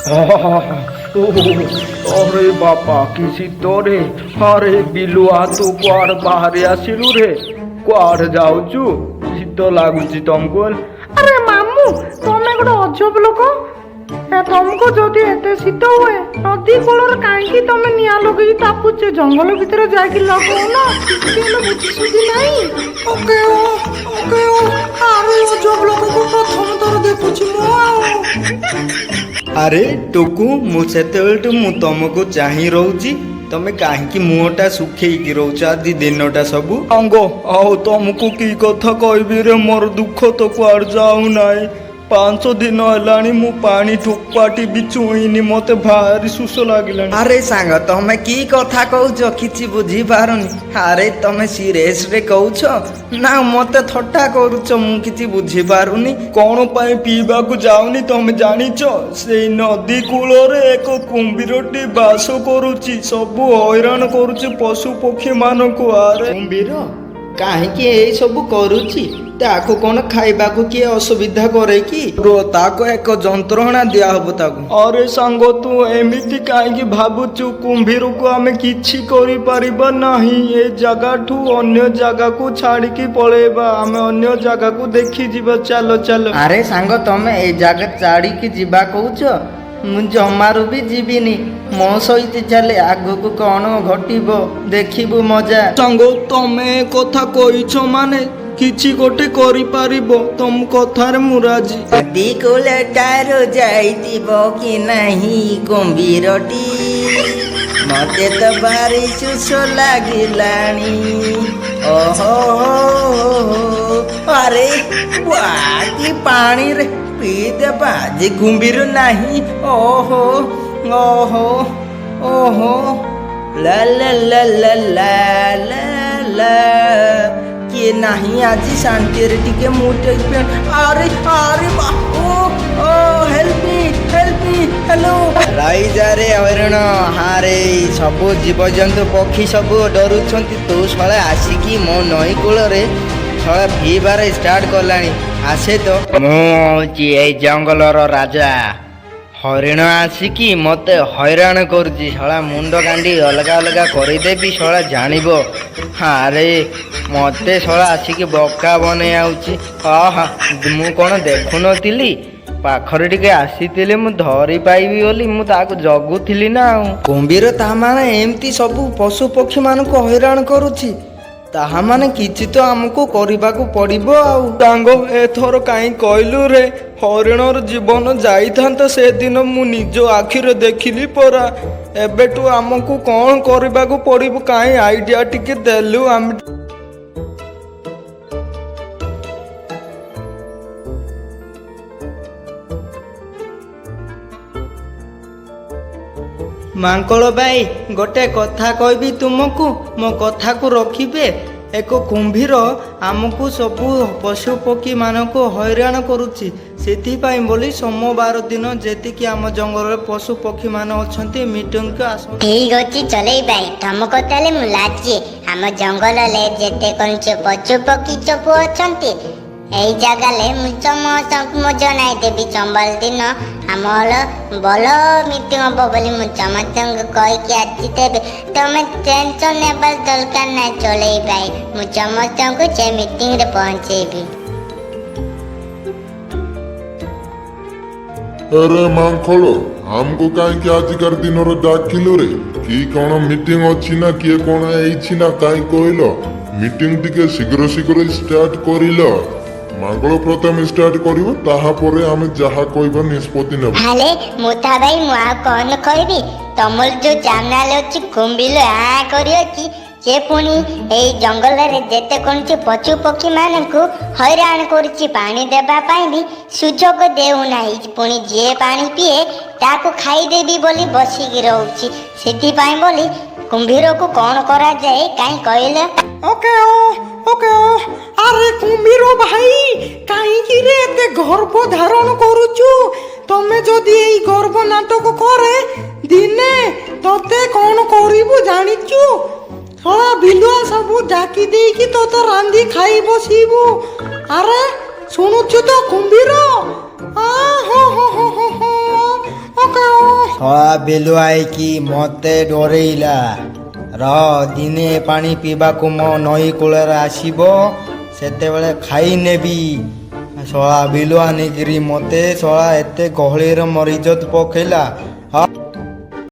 ଅରେ ବାପା, କି ଶୀତରେ! ଆରେ ବିଲୁଆ, ତୁ କୁଆଡ଼େ ବାହାରି ଆସିଲୁ ରେ? କୁଆଡ଼େ ଯାଉଛୁ? ଶୀତ ଲାଗୁଛି ତମକୁ? ଆରେ ମାମୁଁ, ତମେ ଗୋଟେ ଅଜବ ଲୋକ। ତମକୁ ଯଦି ଏତେ ଶୀତ ହୁଏ, ନଦୀ କୂଳରେ କାହିଁକି ତମେ ନିଆଁ ଲଗେଇକି ତାପୁଛ? ଜଙ୍ଗଲ ଭିତରେ ଯାଇକି ଲଗଉନ। ଟିକେ ହେଲେ ବୁଦ୍ଧି ସୁଦ୍ଧି ନାହିଁ। ଓକେ ଓ, ଓକେ ଓ। ଆରେ, ଅଜବ ଲୋକକୁ ପ୍ରଥମ ଥର ଦେଖୁଛି ମୁଁ ଆଉ। ଆରେ ଟୁକୁ, ମୁଁ ସେତେବେଳଠୁ ମୁଁ ତମକୁ ଚାହିଁ ରହୁଛି। ତମେ କାହିଁକି ମୁହଁଟା ଶୁଖେଇକି ରହୁଛ ଆଜି ଦିନଟା ସବୁ? ସାଙ୍ଗ, ଆଉ ତମକୁ କି କଥା କହିବି ରେ, ମୋର ଦୁଃଖ ତ କୁଆଡ଼େ ଯାଉନାହିଁ। 5 ଦିନ ହେଲାଣି ମୁଁ ପାଣି ଠୋପାଟି ବି ଛୁଇଁନି। ମତେ ଭାରି ଶୋଷ ଲାଗିଲାଣି। ଆରେ ସାଙ୍ଗ, ତମେ କି କଥା କହୁଛ କିଛି ବୁଝିପାରୁନି। ଆରେ, ତମେ ସିରିୟସରେ କହୁଛ ନା ମତେ ଥଟ୍ଟା କରୁଛ? ମୁଁ କିଛି ବୁଝିପାରୁନି। କଣ ପାଇଁ ପିଇବାକୁ ଯାଉନି ତମେ ଜାଣିଛ? ସେଇ ନଦୀ କୂଳରେ ଏକ କୁମ୍ଭୀରଟି ବାସ କରୁଛି। ସବୁ ହଇରାଣ କରୁଛି ପଶୁ ପକ୍ଷୀ ମାନଙ୍କୁ। ଆରେ, କୁମ୍ଭୀର କାହିଁକି ଏଇ ସବୁ କରୁଛି? ତାକୁ କଣ ଖାଇବାକୁ କିଏ ଅସୁବିଧା କରେ କି? ତାକୁ ଏକ ଯନ୍ତ୍ରଣା ଦିଆହବ ତାକୁ। ଆରେ ସାଙ୍ଗ, ତୁ ଏମିତି କାହିଁକି ଭାବୁଛୁ? କୁମ୍ଭୀରକୁ ଆମେ କିଛି କରିପାରିବା ନାହିଁ। ଏ ଜାଗାଠୁ ଅନ୍ୟ ଜାଗାକୁ ଛାଡ଼ିକି ପଳେଇବା। ଆମେ ଅନ୍ୟ ଜାଗାକୁ ଦେଖିଯିବା। ଚାଲ ଚାଲ। ଆରେ ସାଙ୍ଗ, ତମେ ଏଇ ଜାଗା ଛାଡ଼ିକି ଯିବା କହୁଛ? ମୁଁ ଜମାରୁ ବି ଯିବିନି। ମୋ ସହିତ ଚାଲେ, ଆଗକୁ କଣ ଘଟିବ ଦେଖିବୁ ମଜା। ସାଙ୍ଗ, ତମେ ଏ କଥା କହିଛ ମାନେ କିଛି ଗୋଟେ କରିପାରିବ। ତମ କଥାରେ ମୁଁ ରାଜି। ନଦୀ କୂଳଟାରୁ ଯାଇଥିବ କି ନାହିଁ କୁମ୍ଭୀରଟି? ମତେ ତ ଭାରି ଶୋଷ ଲାଗିଲାଣି। ଓହୋ ହୋ, ଆରେ ବା, କି ପାଣିରେ, ପିଇଦେବା। ଆଜି କୁମ୍ଭୀର ନାହିଁ। ଓହୋ ଓହୋ ଓହୋ, ଲା ଲା ଲା ଲା ଲା ଲା ଲା। କିଏ ନାହିଁ ଆଜି, ଶାନ୍ତିରେ ଟିକେ ମୁଁ ଟିକେ। ଆରେ ଆରେ ବା, ଓ ଓ, help me, help me, hello. ରହିଯାରେ ହରିଣ। ହାରେ, ସବୁ ଜୀବଜନ୍ତୁ ପକ୍ଷୀ ସବୁ ଡରୁଛନ୍ତି। ତୁ ଶଳା ଆସିକି ମୋ ନଈ କୂଳରେ ଶଳା ପିଇବାରେ ଷ୍ଟାର୍ଟ କଲାଣି। ଆସେ ତ, ମୁଁ ହଉଛି ଏଇ ଜଙ୍ଗଲର ରାଜା। ହରିଣ ଆସିକି ମତେ ହଇରାଣ କରୁଛି। ଶଳା ମୁଣ୍ଡ କାଣ୍ଡି ଅଲଗା ଅଲଗା କରିଦେବି, ଶଳା ଜାଣିବ। ଆରେ, ମତେ ଶଳା ଆସିକି ବକା ବନେଇ ଆଉଛି। ହଁ, ମୁଁ କଣ ଦେଖୁନଥିଲି? ପାଖରେ ଟିକେ ଆସିଥିଲେ ମୁଁ ଧରି ପାଇବି ବୋଲି ମୁଁ ତାକୁ ଜଗୁଥିଲି ନା ଆଉ। କୁମ୍ଭୀର ତା ମାନେ ଏମିତି ସବୁ ପଶୁ ପକ୍ଷୀ ମାନଙ୍କୁ ହଇରାଣ କରୁଛି। ତାହା ମାନେ କିଛି ତ ଆମକୁ କରିବାକୁ ପଡ଼ିବ ଆଉ। ସାଙ୍ଗ, ଏଥର କାହିଁ କହିଲୁ ରେ? ହରିଣର ଜୀବନ ଯାଇଥାନ୍ତା ସେଦିନ, ମୁଁ ନିଜ ଆଖିରେ ଦେଖିଲି ପରା। ଏବେଠୁ ଆମକୁ କଣ କରିବାକୁ ପଡ଼ିବ? କାହିଁ ଆଇଡିଆ ଟିକେ ଦେଲୁ ଆମେ। ମାଙ୍କଡ଼ ଭାଇ, ଗୋଟେ କଥା କହିବି ତୁମକୁ, ମୋ କଥାକୁ ରଖିବେ। ଏକ କୁମ୍ଭୀର ଆମକୁ ସବୁ ପଶୁ ପକ୍ଷୀମାନଙ୍କୁ ହଇରାଣ କରୁଛି। ସେଥିପାଇଁ ବୋଲି ସୋମବାର ଦିନ ଯେତିକି ଆମ ଜଙ୍ଗଲରେ ପଶୁ ପକ୍ଷୀମାନେ ଅଛନ୍ତି, ମିଟିଂକୁ ଆସନ୍ତୁ। ଠିକ ଅଛି ଚଲେଇ ଭାଇ, ତମ କଥାରେ ମୁଁ ରାଜି। ଆମ ଜଙ୍ଗଲରେ ଯେତେ କୌଣସି ପଶୁ ପକ୍ଷୀ ସବୁ ଅଛନ୍ତି, ଏଇ ଜାଗାରେ ମୁଁ ସମସ୍ତଙ୍କୁ ମୁଁ ଜଣାଇଦେବି। ସୋମବାର ଦିନ ଆମର ଭଲ ମିଟିଂ ହବ ବୋଲି ମୁଁ ସମସ୍ତଙ୍କୁ କହିକି ଆସିଦେବି। ତମେ ଟେନସନ୍ ନେବାର ଦରକାର ନାହିଁ ଚଲେଇ ଭାଇ, ମୁଁ ସମସ୍ତଙ୍କୁ ସେ ମିଟିଂରେ ପହଞ୍ଚେଇବି। ଆରେ ମାଙ୍କଡ଼, ଆମକୁ କାହିଁକି ଆଜିକାର ଦିନରେ ଡାକିଲୁ ରେ? କି କଣ ମିଟିଂ ଅଛି ନା କିଏ କଣ ହେଇଛି ନା କାହିଁ କହିଲ? ମିଟିଂ ଟିକେ ଶୀଘ୍ର ଶୀଘ୍ର ଷ୍ଟାର୍ଟ କରିଲ। ମାଙ୍କଡ଼ ପ୍ରଥମେ ଷ୍ଟାର୍ଟ କରିବ, ତାହାପରେ ଆମେ ଯାହା କହିବା ନିଷ୍ପତ୍ତି ନେବା। ଆରେ ମୁଥା ଭାଇ, ମୁଁ ଆଉ କଣ କହିବି? ତମର ଯୋଉ ଚ୍ୟାନେଲ ଅଛି, କୁମ୍ଭୀର ଆଁ କରିଅଛି। ସେ ପୁଣି ଏଇ ଜଙ୍ଗଲରେ ଯେତେ କୌଣସି ପଶୁ ପକ୍ଷୀ ମାନଙ୍କୁ ହଇରାଣ କରୁଛି, ପାଣି ଦେବା ପାଇଁ ବି ସୁଯୋଗ ଦେଉନାହିଁ। ପୁଣି ଯିଏ ପାଣି ପିଏ ତାକୁ ଖାଇଦେବି ବୋଲି ବସିକି ରହୁଛି। ସେଥିପାଇଁ ବୋଲି କୁମ୍ଭୀରକୁ କଣ କରାଯାଏ କାହିଁ କହିଲ? ଓକେ ଓ, ଓକେ ଓ। ଆରେ କୁମ୍ଭୀର ଭାଇ, କାହିଁକି ରେ ଏତେ ଗର୍ବ ଧାରଣ କରୁଛୁ? ତମେ ଯଦି ଏଇ ଗର୍ବ ନାଟକ କରେ, ଦିନେ ତତେ କଣ କରିବୁ ଜାଣିଛୁ? ଶଳା ବିଲୁଆ ସବୁ ଡାକି ଦେଇକି ତୋତେ ରାନ୍ଧି ଖାଇ ବସିବୁ। ଆରେ, ଶୁଣୁଛୁ ତ କୁମ୍ଭୀର? ଆ ହଁ ହଁ ହଁ ହଁ ହଁ, ଓକେ। ଶଳା ବିଲୁଆ ହେଇକି ମତେ ଡରେଇଲା। ରହ, ଦିନେ ପାଣି ପିଇବାକୁ ମୋ ନଈ କୂଳରେ ଆସିବ, ସେତେବେଳେ ଖାଇ ନେବି। ଶଳା ବିଲୁଆ ନେଇକିରି ମତେ ଶଳା ଏତେ ଗହଳିରେ ମୋର ଇଜ୍ଜତ ପକେଇଲା। ହଁ।